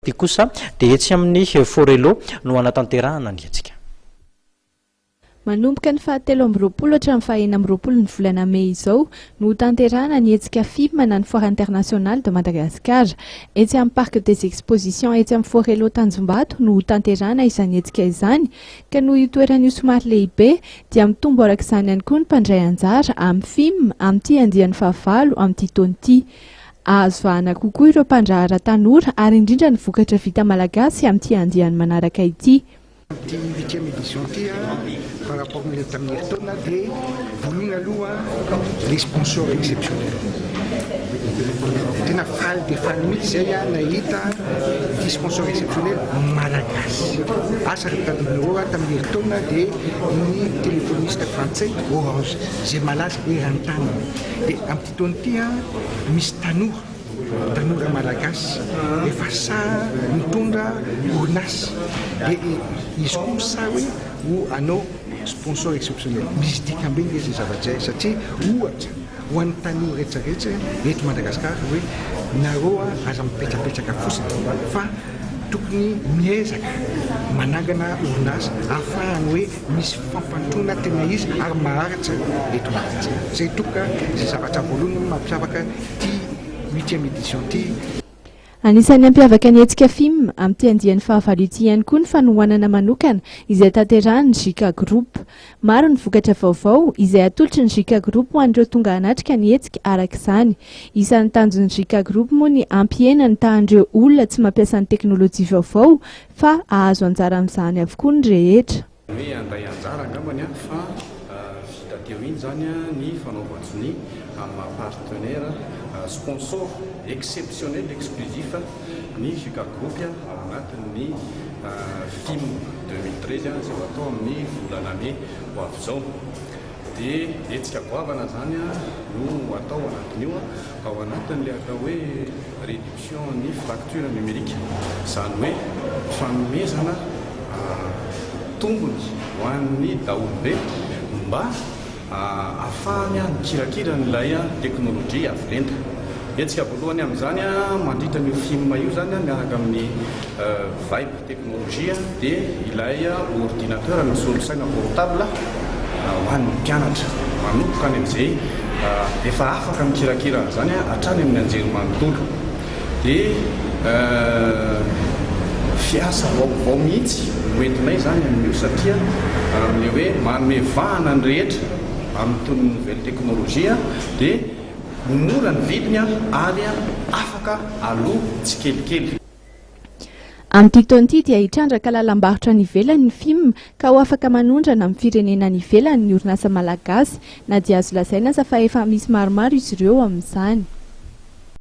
Ity kosa dia etsy amin'ny Forello no hanatanterahana ny hetsika. Manomboka ny faha 23 hatramin'ny faha-26 ny volana mey izao no hotanterahana ny hetsika FIM na ny Foire Internationale de Madagascar. Etsy amin'ny Parc des Expositions etsy amin'ny Forello Tanjombato no hotanterahana izany hetsika izany ka noho io toerana io somary lehibe dia mitombo araka izany ihany koa ny mpandray anjara amin'ny FIM amin'ity andiany fahavalo amin'ity taona ity. Ahazo vahana kokoa ireo mpandraharaha tanora ary indrindra ny vokatra vita malagasy amin'ity andiany manaraka ity. Ity huitième édition ity par rapport amin'ilay tamin'ny herintaona dia voalohany aloha les sponsors exceptionnels. Tena faly dia faly mihitsy izay nahita ity sponsor exceptionnel malagasy. Asa raha tadidinareo tamin'ny herintaona dia ny téléphoniste frantsay Orange izay malaza eran-tany. Dia amin'ity taona ity misy tanora. Tanora malagasy efa sahy mitondra orinasa dia izy koa sahy hoe ho hanao sponsor exceptionnel. Misy dikany be nge izay zavatra izay satria ohatra ho an'ny tanora rehetra rehetra eto Madagasikara hoe nareo aza mipetrapetraka fotsiny fa tokony miezaka manangana orinasa ahafahany hoe misy fampandrosoana tena izy ary maharitra eto Madagasikara. Izay tokoa izay zavatra voalohany mampiavaka ity huitième édition ity. Anisan'ny hampiavaka ny hetsika FIM amin'ity andiany fahavalo ity ihany koa ny fanohanana manokana izay tanterahin'ny JK Group. Maro ny vokatra vaovao izay atolotry ny JK Group ho an'ireo tonga hanatrika ny hetsika araka izany. Isan'ny tanjon'ny JK Group moa ny hampihena ny tahan'ireo olona tsy mampiasa ny teknolojia vaovao fa hahazo anjara amin'izany avokoa ny rehetra. Hoe handray anjara angambany aho fa vita teo iny izany ny fanaovan-tsonia amin'ny maha partenaire sponsor exceptionnel exclusif ny JK Group ao anatin'ny FIM 2013 izay ho atao amin'ny volana mey ho avy izao. Dia hetsika goavana izany no ho atao anatin'io ao anatin'ilay atao hoe réduction ny fracture numérique, izany hoe fanomezana tombony ho an'ny daholobe mba ahafahany mikirakira an'ilay teknolojia avo lenta. Hetsika voalohany amin'izany mandritra an'io FIM io izany miaraka amin'ny Vibe Technologie dia ilay ordinateur na solosaina portable ho an'ny mpianatra manomboka any amin'izay efa afaka mikirakira an'izany hatrany amin'ny anjerimanontolo. Dia fiasa vaovao mihitsy no entinay izany amin'io satria amin'ilay hoe manome vahana ny rehetra amin'itony nouvelle technologie dia ho mora ny vidiny ary afaka aloa tsikelikely. Amin'ity taona ity dia hitrandraka lalam-barotra any ivelany ny FIM ka ho afaka manondrana amin'ny firenena any ivelany ny orinasa malagasy na dia azo lazaina aza fa efa misy maromaro izy ireo amin'izany.